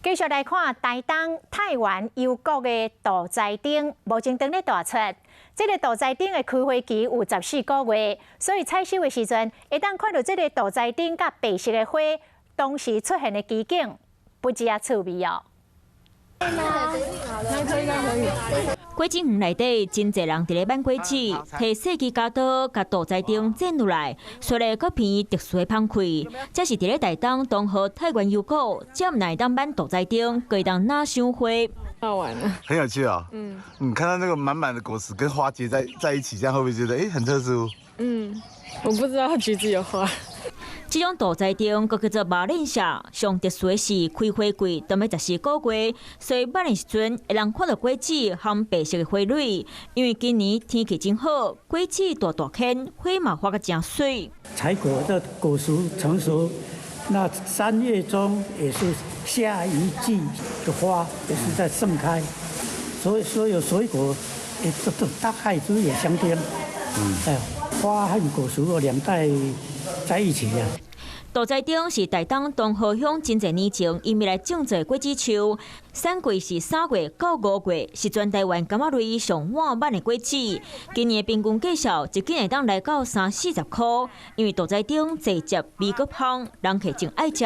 繼續來看台東太原幽谷的杜齋燈，無前當咧大出。這个杜齋燈的開花期有14個月，所以採收的時陣，會當看到這个杜齋燈佮白色的花同時出現的奇景，不止啊趣味哦。可以，可以。果子園內底真濟人佇咧挽果子，提細支鉸刀共杜齋燈剪落來，紲咧閣鼻特殊的芳氣。這是佇咧台東東河太原幽谷，這毋但會當挽杜齋燈，閣會當拿賞花。好玩啊！很有趣啊！嗯，你看到那個滿滿的果實跟花結在一起，這樣會不會覺得很特殊？嗯，我不知道橘子有花。這種杜齋燈閣叫做馬鈴薯，上特殊的是開花季，著欲14個月，所以挽的時陣會當看到果子含白色的花蕊。因為今年天氣真好，果子大大顆，花嘛發甲誠媠。採果的果實成熟，那3月中也是下一季的花也是在盛開，所以所有水果也都大概都有相關。嗯，哎，花和果實兩代在一起啊。杜齋燈是台東東河鄉真濟年前移民來種植的果子樹，產季是3月到5月，是全台灣柑仔類上晚挽的果子。今年平均價數一斤會當來到三四十箍，因為杜齋燈濟汁味閣芳，人客真愛食。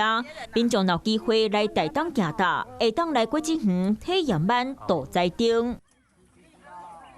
民眾若有機會來台東行踏，會當來果子園體驗挽杜齋燈。